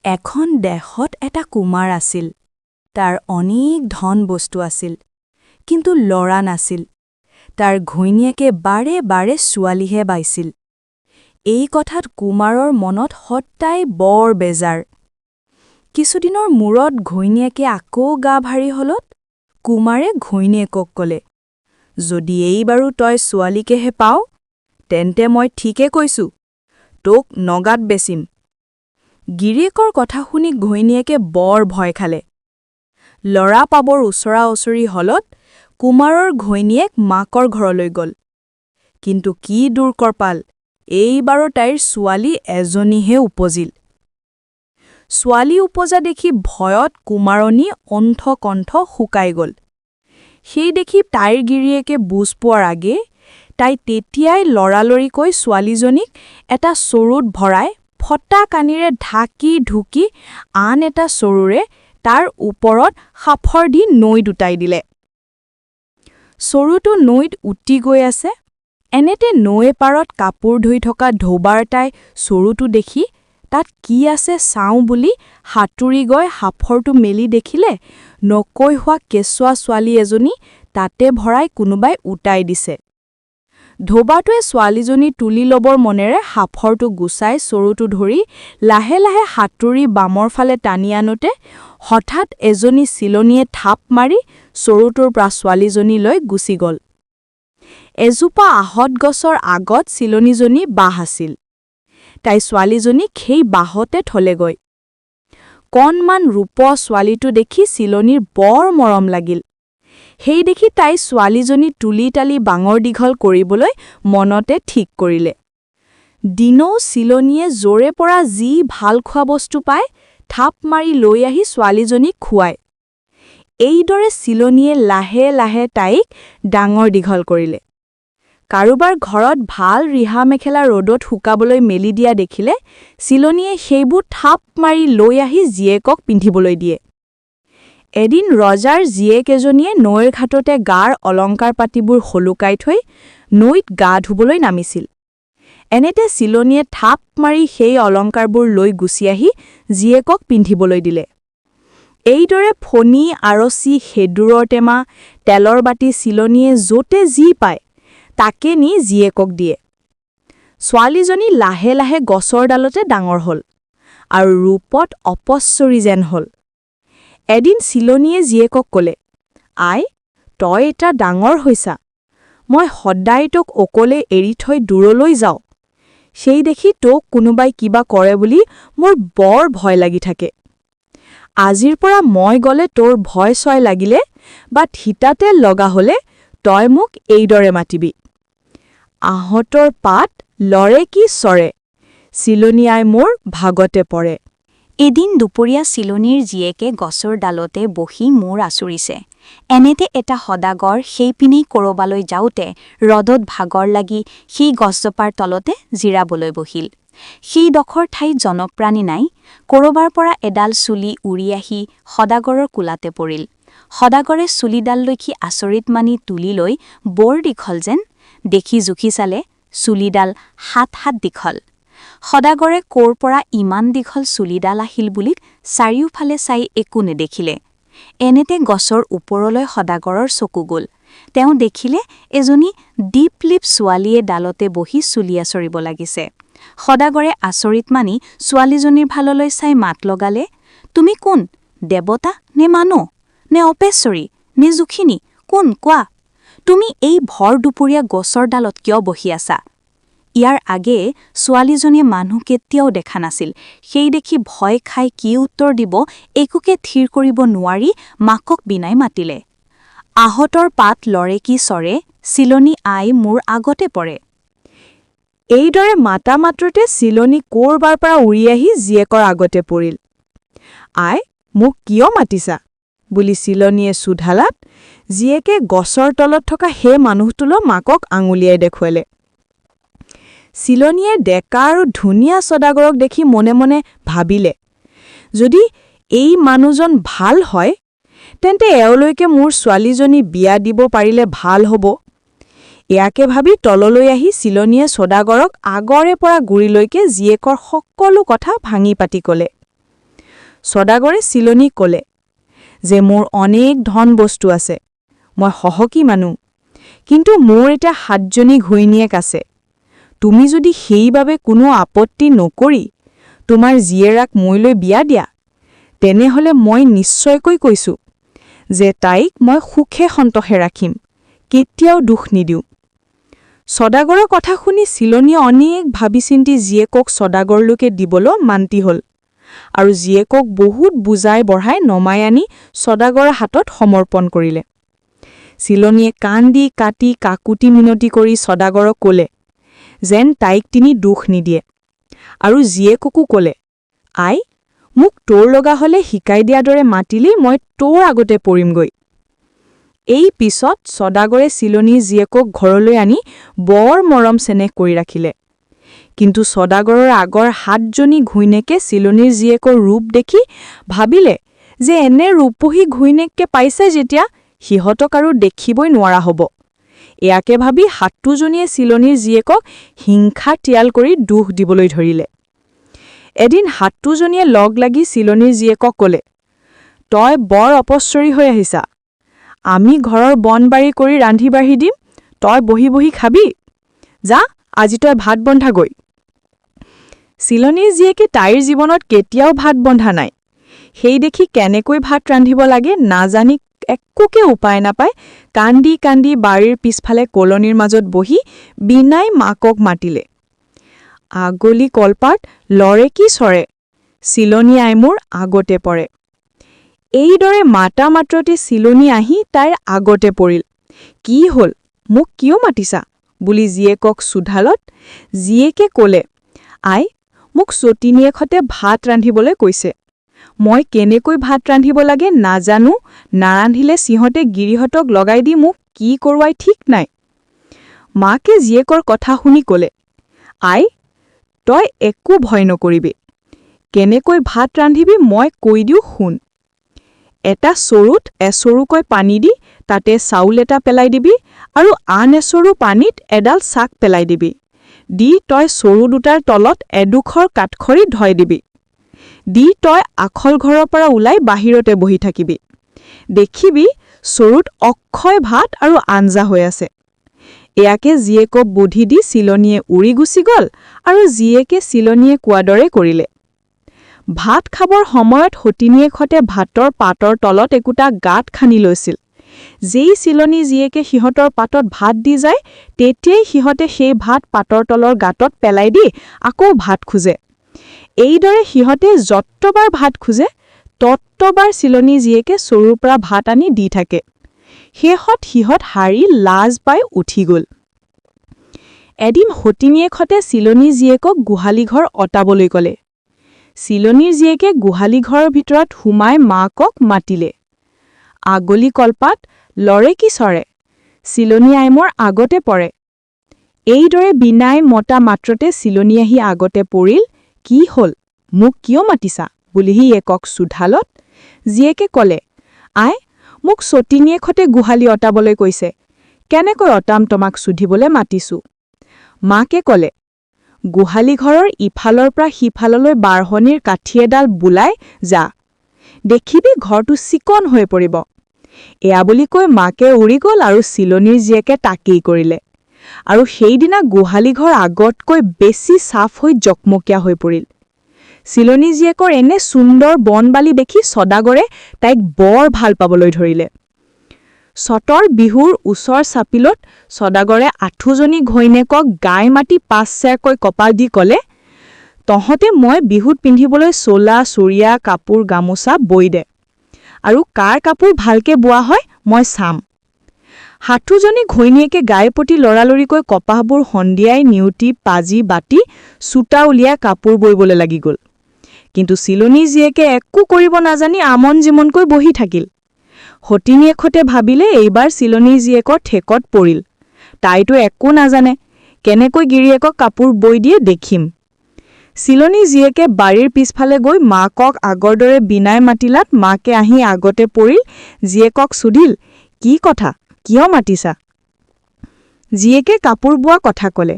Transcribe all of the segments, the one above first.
এখন দেশত এটা কুমাৰ আছিল। তাৰ অনেক ধন বস্তু আছিল, কিন্তু ল'ৰা নাছিল। তাৰ ঘৈণীয়েকে বাৰে বাৰে ছোৱালীহে পাইছিল। এই কথাত কুমাৰৰ মনত সদায় বৰ বেজাৰ। কিছুদিনৰ মূৰত ঘৈণীয়েকে আকৌ গা ভাৰী হলত কুমাৰে ঘৈণীয়েকক ক'লে, যদি এইবাৰো তই ছোৱালীকেহে পাৱ, তেন্তে মই ঠিকে কৈছোঁ, তোক নগাত বেচিম। গিৰিয়েকৰ কথা শুনি ঘৈণীয়েকে বৰ ভয় খালে। ল'ৰা পাবৰ ওচৰা ওচৰি হলত কুমাৰৰ ঘৈণীয়েক মাকৰ ঘৰলৈ গ'ল। কিন্তু কি দুৰ্কপাল, এইবাৰো তাইৰ ছোৱালী এজনীহে উপজিল। ছোৱালী উপজা দেখি ভয়ত কুমাৰণী অণ্ঠ-কণ্ঠ শুকাই গ'ল। সেই দেখি তাইৰ গিৰিয়েকে বুজ পোৱাৰ আগেয়ে তাই তেতিয়াই লৰালৰিকৈ ছোৱালীজনীক এটা চৰুত ভৰাই ফটা কানিৰে ঢাকি ঢুকি আন এটা চৰুৰে তাৰ ওপৰত সাঁফৰ দি নৈত উটাই দিলে। চৰুটো নৈত উটি গৈ আছে, এনেতে নৈৰ পাৰত কাপোৰ ধুই থকা ধোবাৰ এটাই চৰুটো দেখি তাত কি আছে চাওঁ বুলি সাঁতুৰি গৈ সাঁফৰটো মেলি দেখিলে নকৈ হোৱা কেঁচুৱা ছোৱালী এজনী তাতে ভৰাই কোনোবাই উটাই দিছে। ধোবাটোৱে ছোৱালীজনী তুলি ল'বৰ মনেৰে সাঁফৰটো গুচাই চৰুটো ধৰি লাহে লাহে সাঁতুৰি বামৰ ফালে টানি আনোতে হঠাৎ এজনী চিলনীয়ে থাপ মাৰি চৰুটোৰ পৰা ছোৱালীজনী লৈ গুচি গ'ল। এজোপা আহঁত গছৰ আগত চিলনীজনী বাহ আছিল। তাই ছোৱালীজনীক সেই বাহতে থলেগৈ। কণমান ৰূপৰ ছোৱালীটো দেখি চিলনীৰ বৰ মৰম লাগিল। সেই দেখি তাই ছোৱালীজনী তুলি-তালি ডাঙৰ দীঘল কৰিবলৈ মনতে ঠিক কৰিলে। দিনৌ চিলনীয়ে য'ৰে পৰা যি ভাল খোৱা বস্তু পায়, থাপ মাৰি লৈ আহি ছোৱালীজনীক খুৱায়। এইদৰে চিলনীয়ে লাহে লাহে তাইক ডাঙৰ দীঘল কৰিলে। কাৰোবাৰ ঘৰত ভাল ৰিহা মেখেলা ৰ'দত শুকাবলৈ মেলি দিয়া দেখিলে চিলনীয়ে সেইবোৰ থাপ মাৰি লৈ আহি জীয়েকক পিন্ধিবলৈ দিয়ে। এদিন ৰজাৰ জীয়েক এজনীয়ে নৈৰ ঘাটতে গাৰ অলংকাৰ পাতিবোৰ সোলোকাই থৈ নৈত গা ধুবলৈ নামিছিল। এনেতে চিলনীয়ে থাপ মাৰি সেই অলংকাৰবোৰ লৈ গুচি আহি জীয়েকক পিন্ধিবলৈ দিলে। এইদৰে ফণি, আৰচি, সেন্দুৰৰ টেমা, তেলৰ বাতি চিলনীয়ে য'তে যি পায় তাকে নি জীয়েকক দিয়ে। ছোৱালীজনী লাহে লাহে গছৰ ডালতে ডাঙৰ হ'ল আৰু ৰূপত অপশ্বৰী যেন হ'ল। এদিন চিলনীয়ে জীয়েকক ক'লে, আই, তই এতিয়া ডাঙৰ হৈছা। মই সদায় তোক অকলে এৰি থৈ দূৰলৈ যাওঁ। সেই দেখি তোক কোনোবাই কিবা কৰে বুলি মোৰ বৰ ভয় লাগি থাকে। আজিৰ পৰা মই গ'লে তোৰ ভয় ছয় লাগিলে বা থিতাতে লগা হলে তই মোক এইদৰে মাতিবি, আহঁতৰ পাত লৰে কি চৰে, চিলনী আই মোৰ ভাগতে পৰে। এদিন দুপৰীয়া চিলনীৰ জীয়েকে গছৰ ডালতে বহি মূৰ আঁচুৰিছে। এনেতে এটা সদাগৰ সেইপিনেই কৰবালৈ যাওঁতে ৰদত ভাগৰ লাগি সেই গছজোপাৰ তলতে জিৰাবলৈ বহিল। সেইডোখৰ ঠাইত জনপ্ৰাণী নাই। কৰবাৰ পৰা এডাল চুলি উৰি আহি সদাগৰৰ কোলাতে পৰিল। সদাগৰে চুলিডাল দেখি আচৰিত মানি তুলি লৈ বৰ দীঘল যেন দেখি জুখি চালে, চুলিডাল 7 হাত দীঘল। সদাগৰে ক'ৰ পৰা ইমান দীঘল চুলিডাল আহিল বুলি চাৰিওফালে চাই একো নেদেখিলে। এনেতে গছৰ ওপৰলৈ সদাগৰৰ চকু গ'ল। তেওঁ দেখিলে এজনী দীপলিপ ছোৱালীয়ে ডালতে বহি চুলি আঁচৰিব লাগিছে। সদাগৰে আচৰিত মানি ছোৱালীজনীৰ ফাললৈ চাই মাত লগালে, তুমি কোন? দেৱতা নে মানুহ নে অপেশ্বৰী নে যখিনী, কোন কোৱা? তুমি এই ভৰ দুপৰীয়া গছৰ ডালত কিয় বহি আছা? ইয়াৰ আগেয়ে ছোৱালীজনীয়ে মানুহ কেতিয়াও দেখা নাছিল। সেই দেখি ভয় খাই কি উত্তৰ দিব একোকে থিৰ কৰিব নোৱাৰি মাকক বিনাই মাতিলে, আহঁতৰ পাত লৰে কি চৰে, চিলনী আই মোৰ আগতে পৰে। এইদৰে মাতা মাত্ৰতে চিলনী ক'ৰবাৰ পৰা উৰি আহি জীয়েকৰ আগতে পৰিল। আই, মোক কিয় মাতিছা বুলি চিলনীয়ে সোধালাত জীয়েকে গছৰ তলত থকা সেই মানুহটোলৈ মাকক আঙুলিয়াই দেখুৱালে। চিলনীয়ে ডেকা আৰু ধুনীয়া সদাগৰক দেখি মনে মনে ভাবিলে, যদি এই মানুহজন ভাল হয়, তেন্তে এওঁলৈকে মোৰ ছোৱালীজনী বিয়া দিব পাৰিলে ভাল হ'ব। ইয়াকে ভাবি তললৈ আহি চিলনীয়ে সদাগৰক আগৰে পৰা গুৰিলৈকে জীয়েকৰ সকলো কথা ভাঙি পাতি ক'লে। সদাগৰে চিলনীক ক'লে যে মোৰ অনেক ধন বস্তু আছে, মই সহকী মানুহ, কিন্তু মোৰ এতিয়া সাতজনী ঘৈণীয়েক আছে। তুমি যদি সেইবাবে কোনো আপত্তি নকৰি তোমাৰ জীয়েৰাক মইলৈ বিয়া দিয়া, তেনেহ'লে মই নিশ্চয়কৈ কৈছোঁ যে তাইক মই সুখে সন্তোষে ৰাখিম, কেতিয়াও দুখ নিদিওঁ। সদাগৰৰ কথা শুনি চিলনীয়ে অনেক ভাবি চিন্তি জীয়েকক সদাগৰলৈকে দিবলৈ মান্তি হ'ল আৰু জীয়েকক বহুত বুজাই বঢ়াই নমাই আনি সদাগৰৰ হাতত সমৰ্পণ কৰিলে। চিলনীয়ে কান্দি কাটি কাকুতি মিনতি কৰি সদাগৰক ক'লে যেন তাইক তিনি দুখ নিদিয়ে আৰু জীয়েককো ক'লে, আই, মোক তোৰ লগা হ'লে শিকাই দিয়াৰ দৰে মাতিলেই মই তোৰ আগতে পৰিমগৈ। এই পিছত সদাগৰে চিলনীৰ জীয়েকক ঘৰলৈ আনি বৰ মৰম চেনেহ কৰি ৰাখিলে। কিন্তু সদাগৰৰ আগৰ সাতজনী ঘৈণীয়েকে চিলনীৰ জীয়েকৰ ৰূপ দেখি ভাবিলে যে এনে ৰূপহী ঘৈণীয়েককে পাইছে যেতিয়া সিহঁতক আৰু দেখিবই নোৱাৰা হ'ব। ইয়াকে ভাবি সাতোজনীয়ে চিলনীৰ জীয়েকক হিংসা তিয়াল কৰি দুখ দিবলৈ ধৰিলে। এদিন সাতোজনীয়ে লগ লাগি চিলনীৰ জীয়েকক ক'লে, তই বৰ অপশ্বৰী হৈ আহিছা। আমি ঘৰৰ বন বাৰী কৰি ৰান্ধি বাঢ়ি দিম, তই বহি বহি খাবি। যা, আজি তই ভাত বন্ধাগৈ। চিলনীৰ জীয়েকে তাইৰ জীৱনত কেতিয়াও ভাত বন্ধা নাই। সেই দেখি কেনেকৈ ভাত ৰান্ধিব লাগে নাজানি একোকে উপায় নাপাই কান্দি কান্দি বাৰীৰ পিছফালে কলনিৰ মাজত বহি বিনাই মাকক মাতিলে, আগলি কলপাত লৰে কি চৰে, চিলনী আই মোৰ আগতে পৰে। এইদৰে মাতা মাত্ৰতে চিলনী আহি তাইৰ আগতে পৰিল। কি হ'ল, মোক কিয় মাতিছা বুলি জীয়েকক সোধালত জীয়েকে ক'লে, আই, মোক সতিনীয়েকহঁতে ভাত ৰান্ধিবলৈ কৈছে। মই কেনেকৈ ভাত ৰান্ধিব লাগে নাজানো। নাৰান্ধিলে সিহঁতে গিৰিহঁতক লগাই দি মোক কি কৰোৱাই ঠিক নাই। মাকে জীয়েকৰ কথা শুনি ক'লে, আই, তই একো ভয় নকৰিবি। কেনেকৈ ভাত ৰান্ধিবি মই কৈ দিওঁ শুন। এটা চৰুত এচৰুকৈ পানী দি তাতে চাউল এটা পেলাই দিবি আৰু আন এচৰু পানীত এডাল চাক পেলাই দিবি। দি তই চৰু দুটাৰ তলত এডোখৰ কাঠখৰি ধই দিবি। দি তই আখল ঘৰৰ পৰা ওলাই বাহিৰতে বহি থাকিবি। দেখিবি চৰুত অক্ষয় ভাত আৰু আঞ্জা হৈ আছে। ইয়াকে জীয়েকক বুদ্ধি দি চিলনীয়ে উৰি গুচি গ'ল আৰু জীয়েকে চিলনীয়ে কোৱাৰ দৰে কৰিলে। ভাত খাবৰ সময়ত সতিনীয়েকহঁতে ভাতৰ পাতৰ তলত একোটা গাঁত খান্দি লৈছিল। যেই চিলনী জীয়েকে সিহঁতৰ পাতত ভাত দি যায়, তেতিয়াই সিহঁতে সেই ভাত পাতৰ তলৰ গাঁতত পেলাই দি আকৌ ভাত খোজে। এইদৰে সিহঁতে যতবাৰ ভাত খোজে, ততবাৰ চিলনী জীয়েকে চৰুৰ পৰা ভাত আনি দি থাকে। শেষত সিহঁত হাৰি লাজ পাই উঠি গ'ল। এদিন সতিনীয়েকহঁতে চিলনী জীয়েকক গোহালিঘৰ অঁতাবলৈ ক'লে। চিলনীৰ জীয়েকে গোহালিঘৰৰ ভিতৰত সোমাই মাকক মাতিলে, আগলি কলপাত লৰে কি চৰে, চিলনী আই মোৰ আগতে পৰে। এইদৰে বিনাই মতা মাত্ৰতে চিলনী আহি আগতে পৰিল। কি হ'ল, মোক কিয় মাতিছা বুলি জীয়েকক সোধালত জীয়েকে ক'লে, আই, মোক সতিনীয়েকহঁতে গোহালি অঁতাবলৈ কৈছে। কেনেকৈ অঁতাম তোমাক সুধিবলৈ মাতিছো। মাকে ক'লে, গোহালি ঘৰৰ ইফালৰ পৰা সিফাললৈ বাঢ়নিৰ কাঠি এডাল বুলাই যা, দেখিবি ঘৰটো চিকণ হৈ পৰিব। এয়া বুলি কৈ মাকে উৰি গ'ল আৰু চিলনীৰ জীয়েকে তাকেই কৰিলে আৰু সেইদিনা গোহালি ঘৰ আগতকৈ বেছি চাফ হৈ জকমকীয়া হৈ পৰিল। চিলনী জীয়েকৰ এনে সুন্দৰ বনবালি দেখি সদাগৰে তাইক বৰ ভাল পাবলৈ ধৰিলে। চতৰ বিহুৰ ওচৰ চাপিলত সদাগৰে আঠোজনী ঘৈণীয়েকক গাই মাতি 5 সেৰকৈ কপাহ দি ক'লে, তহঁতে মই বিহুত পিন্ধিবলৈ চোলা, চুৰিয়া, কাপোৰ, গামোচা বৈ দে আৰু কাৰ কাপোৰ ভালকে বোৱা হয় মই চাম। সাতোজনী ঘৈণীয়েকে গাই প্ৰতি লৰালৰিকৈ কপাহবোৰ সন্ধিয়াই নিউটি পাজি বাতি চূতা উলিয়াই কাপোৰ বৈবলৈ লাগি গ'ল। কিন্তু চিলনী জীয়েকে একো কৰিব নাজানি আমন জিমনকৈ বহি থাকিল। সতিনীয়েকহঁতে ভাবিলে, এইবাৰ চিলনী জীয়েকৰ ঠেকত পৰিল। তাইতো একো নাজানে, কেনেকৈ গিৰিয়েকক কাপোৰ বৈ দিয়ে দেখিম। চিলনী জীয়েকে বাৰীৰ পিছফালে গৈ মাকক আগৰ দৰে বিনাই মাতিলাত মাকে আহি আগতে পৰিল। জীয়েকক সুধিল, কি কথা, কিয় মাতিছা? জীয়েকে কাপোৰ বোৱা কথা ক'লে।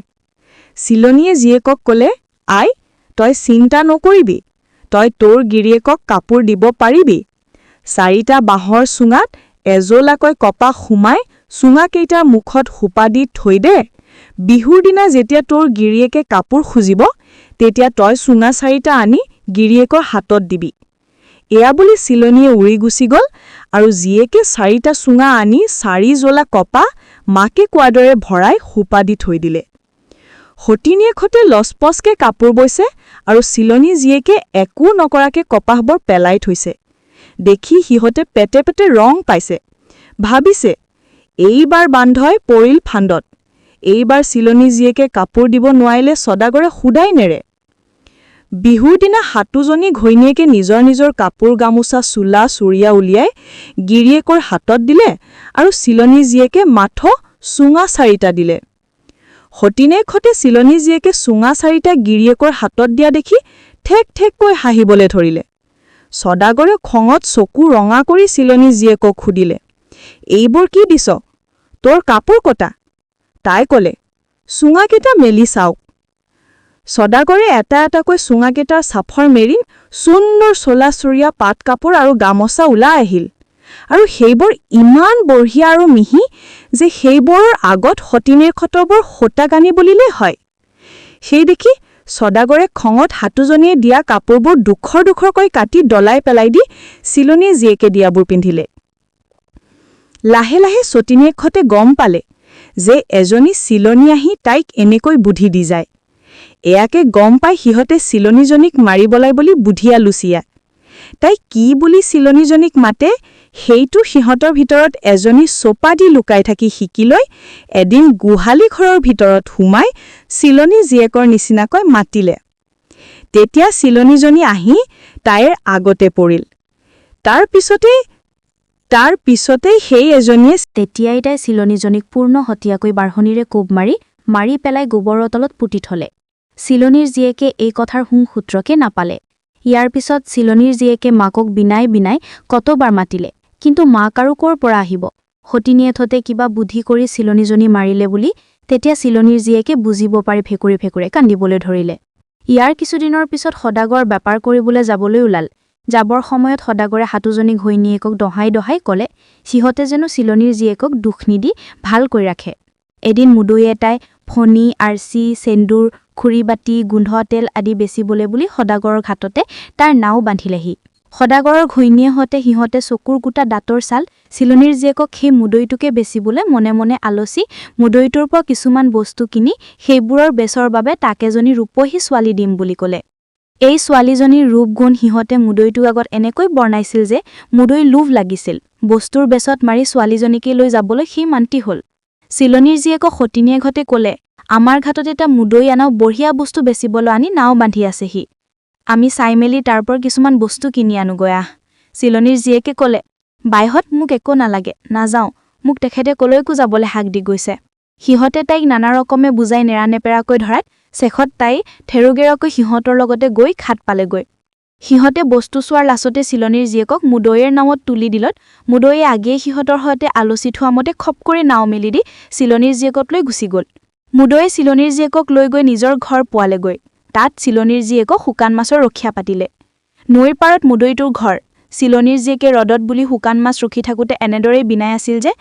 চিলনীয়ে জীয়েকক ক'লে, আই, তই চিন্তা নকৰিবি। তই তোৰ গিৰিয়েকক কাপোৰ দিব পাৰিবি। চাৰিটা বাঁহৰ চুঙাত এজোলাকৈ কপাহ সুমাই চুঙাকেইটাৰ মুখত সোপা দি থৈ দে। বিহুৰ দিনা যেতিয়া তোৰ গিৰিয়েকে কাপোৰ খুজিব, তেতিয়া তই চুঙা চাৰিটা আনি গিৰিয়েকৰ হাতত দিবি। এয়া বুলি চিলনীয়ে উৰি গুচি গ'ল আৰু জীয়েকে চাৰিটা চুঙা আনি চাৰি জোলা কপাহ মাকে কোৱাৰ দৰে ভৰাই সোপা দি থৈ দিলে। সতিনীয়েকহঁতে লচপচকে কাপোৰ বৈছে আৰু চিলনী জীয়েকে একো নকৰাকে কপাহবোৰ পেলাই থৈছে দেখি সিহঁতে পেটে পেটে ৰং পাইছে। ভাবিছে, এইবাৰ বান্ধৈ পৰিল ফান্দত। এইবাৰ চিলনী জীয়েকে কাপোৰ দিব নোৱাৰিলে সদাগৰে সুদাই নেৰে। বিহুৰ দিনা সাতোজনী ঘৈণীয়েকে নিজৰ নিজৰ কাপোৰ, গামোচা, চোলা, চুৰিয়া উলিয়াই গিৰিয়েকৰ হাতত দিলে আৰু চিলনী জীয়েকে মাথো চুঙা চাৰিটা দিলে। সতিনীয়েকহঁতে চিলনী জীয়েকে চুঙা চাৰিটা গিৰিয়েকৰ হাতত দিয়া দেখি ঠেক ঠেককৈ হাঁহিবলৈ ধৰিলে। সদাগৰে খঙত চকু ৰঙা কৰি চিলনী জীয়েকক সুধিলে, "এইবোৰ কি দিছ? তোৰ কাপোৰ কতা?" তাই ক'লে, "চুঙাকেইটা মেলি চাওক।" সদাগৰে এটা এটাকৈ চুঙাকেইটাৰ চাফৰ মেলি সুন্দৰ চোলা, চুৰিয়া, পাট কাপোৰ আৰু গামোচা ওলাই আহিল আৰু সেইবোৰ ইমান বঢ়িয়া আৰু মিহি যে সেইবোৰৰ আগত সতিনীয়েকহঁতৰবোৰ সূতাকানি বুলিলেই হয়। সেই দেখি সদাগৰে খঙত সাতোজনীয়ে দিয়া কাপোৰবোৰ ডোখৰ ডোখৰকৈ কাটি দলাই পেলাই দি চিলনী জীয়েকে দিয়াবোৰ পিন্ধিলে। লাহে লাহে সতিনীয়েকহঁতে গম পালে যে এজনী চিলনী আহি তাইক এনেকৈ বুদ্ধি দি যায়। এয়াকে গম পাই সিহঁতে চিলনীজনীক মাৰিবলাই বুলি বুধিয়া লুচিয়া। তাই কি বুলি চিলনীজনীক মাতে, সেইটো সিহঁতৰ ভিতৰত এজনী চোপা দি লুকাই থাকি শিকি লৈ এদিন গোহালি ঘৰৰ ভিতৰত সোমাই চিলনী জীয়েকৰ নিচিনাকৈ মাতিলে। তেতিয়া চিলনীজনী আহি তাইৰ আগতে পৰিল। তাৰ পিছতেই সেই এজনীয়ে তেতিয়াই তাই চিলনীজনীক পূৰ্ণ হতীয়াকৈ বাঢ়নীৰে কোব মাৰি মাৰি পেলাই গোবৰৰ তলত পুতি থলে। চিলনীৰ জীয়েকে এই কথাৰ শুংসূত্ৰকে নাপালে। ইয়াৰ পিছত চিলনীৰ জীয়েকে মাকক বিনাই বিনাই কতবাৰ মাতিলে, কিন্তু মাক আৰু ক'ৰ পৰা আহিব? সতিনীয়েহঁতে কিবা বুদ্ধি কৰি চিলনীজনী মাৰিলে বুলি তেতিয়া চিলনীৰ জীয়েকে বুজিব পাৰি ফেকুৰি ফেকুৰে কান্দিবলৈ ধৰিলে। ইয়াৰ কিছুদিনৰ পিছত সদাগৰ বেপাৰ কৰিবলৈ যাবলৈ ওলাল। যাবৰ সময়ত সদাগৰে সাতোজনী ঘৈণীয়েকক দহাই দহাই ক'লে, সিহঁতে যেন চিলনীৰ জীয়েকক দুখ নিদি ভালকৈ ৰাখে। এদিন মুদৈ এটাই ফণি, আৰ্চি, সেন্দুৰ, খুৰীবাতি, গোন্ধ তেল আদি বেচিবলৈ বুলি সদাগৰৰ ঘাটতে তাৰ নাও বান্ধিলেহি। সদাগৰৰ ঘৈণীয়েহঁতে সিহঁতে চকুৰ কুটা, দাঁতৰ ছাল চিলনীৰ জীয়েকক সেই মুদৈটোকে বেচিবলৈ মনে মনে আলচি মুদৈটোৰ পৰা কিছুমান বস্তু কিনি সেইবোৰৰ বেচৰ বাবে তাক এজনী ৰূপহী ছোৱালী দিম বুলি ক'লে। এই ছোৱালীজনীৰ ৰূপ গুণ সিহঁতে মুদৈটোৰ আগত এনেকৈ বৰ্ণাইছিল যে মুদৈৰ লোভ লাগিছিল। বস্তুৰ বেচত মাৰি ছোৱালীজনীকে লৈ যাবলৈ সি মান্তি হ'ল। চিলনীৰ জীয়েকক সতিনীয়েকহঁতে ক'লে, "আমাৰ ঘাটত এটা মুদৈ আনাও বঢ়িয়া বস্তু বেচিবলৈ আনি নাও বান্ধি আছেহি। আমি চাই মেলি তাৰ পৰা কিছুমান বস্তু কিনি আনোগৈ আহ।" চিলনীৰ জীয়েকে ক'লে, "বাইহঁত, মোক একো নালাগে, নাযাওঁ। মোক তেখেতে কলৈকো যাবলৈ হাক দি গৈছে।" সিহঁতে তাইক নানা ৰকমে বুজাই নেৰানেপেৰাকৈ ধৰাত শেষত তাই থেৰোগেৰকৈ সিহঁতৰ লগতে গৈ ঘাট পালেগৈ। সিহঁতে বস্তু চোৱাৰ লাচতে চিলনীৰ জীয়েকক মুদৈৰ নাৱত তুলি দিলত মুদৈয়ে আগেয়ে সিহঁতৰ সৈতে আলচি থোৱা মতে খপ কৰি নাও মেলি দি চিলনীৰ জীয়েকক লৈ গুচি গ'ল। মুদৈয়ে চিলনীৰ জীয়েকক লৈ গৈ নিজৰ ঘৰ পোৱালেগৈ। তাত চিলনীৰ জীয়েকক শুকান মাছৰ ৰখীয়া পাতিলে। নৈৰ পাৰত মুদৈটোৰ ঘৰ। চিলনীৰ জীয়েকে ৰদত বুলি শুকান মাছ ৰখি থাকোঁতে এনেদৰেই বিনাই আছিল যে,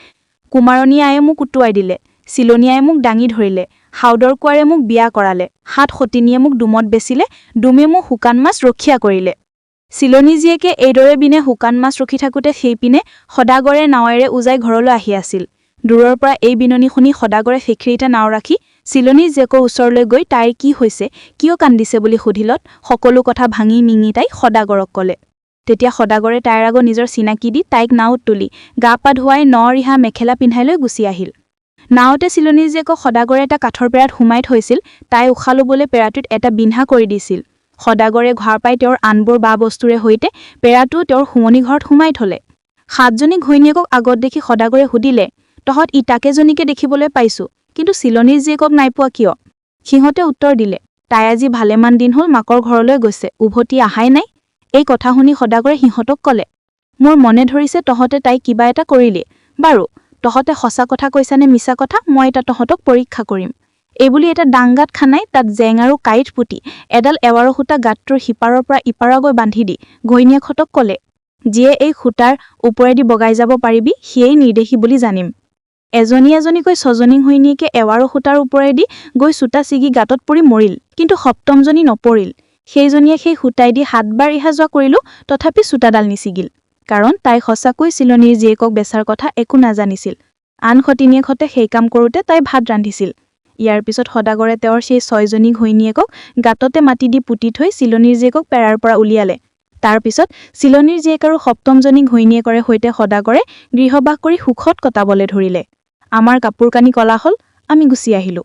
"কুমাৰণী আয়ে মোক উটুৱাই দিলে, চিলনী আয়ে মোক দাঙি ধৰিলে, সাউদৰ কোঁৱৰে মোক বিয়া কৰালে, সাত সতিনীয়ে মোক ডোমত বেচিলে, ডোমে মোক শুকান মাছ ৰখীয়া কৰিলে।" চিলনী জীয়েকে এইদৰে বিনে শুকান মাছ ৰখি থাকোঁতে সেইপিনে সদাগৰে নাৱেৰে উজাই ঘৰলৈ আহি আছিল। দূৰৰ পৰা এই বিননি শুনি সদাগৰে সেইখিনিতে নাও ৰাখি চিলনী জীয়েকৰ ওচৰলৈ গৈ তাইৰ কি হৈছে, কিয় কান্দিছে বুলি সুধিলত সকলো কথা ভাঙি মিঙি তাই সদাগৰক ক'লে। তেতিয়া সদাগৰে তাইৰ আগত নিজৰ চিনাকি দি তাইক নাৱত তুলি গা পা ধুৱাই ন ৰিহা মেখেলা পিন্ধাই লৈ গুচি আহিল। নাৱতে চিলনী জীয়েকক সদাগৰে এটা কাঠৰ পেৰাত সোমাই থৈছিল। তাই উশাহ ল'বলৈ পেৰাটোত এটা বিন্ধা কৰি দিছিল। সদাগৰে ঘৰ পাই তেওঁৰ আনবোৰ বা বস্তুৰে সৈতে পেৰাটোও তেওঁৰ শোৱনি ঘৰত সোমাই থলে। সাতজনী ঘৈণীয়েকক আগত দেখি সদাগৰে সুধিলে, "তহঁত ইটাকেজনীকে দেখিবলৈ পাইছোঁ, কিন্তু চিলনীৰ জীয়েকক নাই পোৱা কিয়?" সিহঁতে উত্তৰ দিলে, "তাই আজি ভালেমান দিন হ'ল মাকৰ ঘৰলৈ গৈছে, উভতি অহাই নাই।" এই কথা শুনি সদাগৰে সিহঁতক ক'লে, "মোৰ মনে ধৰিছে তহঁতে তাইক কিবা এটা কৰিলি। বাৰু, তহঁতে সঁচা কথা কৈছানে মিছা কথা, মই এটা তহঁতক পৰীক্ষা কৰিম। এইবুলি এটা ডাংগাত খানাই তাত জেং আৰু কাঁইট পুতি এডাল এৱাৰৰ সূতা গাঁতটোৰ সিপাৰৰ পৰা ইপাৰগৈ বান্ধি দি ঘৈণীয়েকহঁতক ক'লে, যিয়ে এই সূতাৰ ওপৰেদি বগাই যাব পাৰিবি সিয়েই নিৰ্দেশী বুলি জানিম। এজনী এজনীকৈ ছজনী ঘৈণীয়েকে এৱাৰৰ সূতাৰ ওপৰেদি গৈ সূতা ছিগি গাঁতত পৰি মৰিল, কিন্তু সপ্তমজনী নপৰিল। সেইজনীয়ে সেই সূতাইদি সাতবাৰ ইহা যোৱা কৰিলো, তথাপি সূতাডাল নিছিগিল, কাৰণ তাই সঁচাকৈ চিলনীৰ জীয়েকক বেচাৰ কথা একো নাজানিছিল। আন সতিনীয়েকহঁতে সেই কাম কৰোঁতে তাই ভাত ৰান্ধিছিল। ইয়াৰ পিছত সদাগৰে তেওঁৰ সেই ছয়জনী ঘৈণীয়েকক গাঁততে মাটি দি পুতি থৈ চিলনীৰ জীয়েকক পেৰাৰ পৰা উলিয়ালে। তাৰ পিছত চিলনীৰ জীয়েক আৰু সপ্তমজনী ঘৈণীয়েকৰে সৈতে সদাগৰে গৃহবাস কৰি সুখত কটাবলৈ ধৰিলে। আমাৰ কাপোৰ কানি কলা হ'ল, আমি গুচি আহিলোঁ।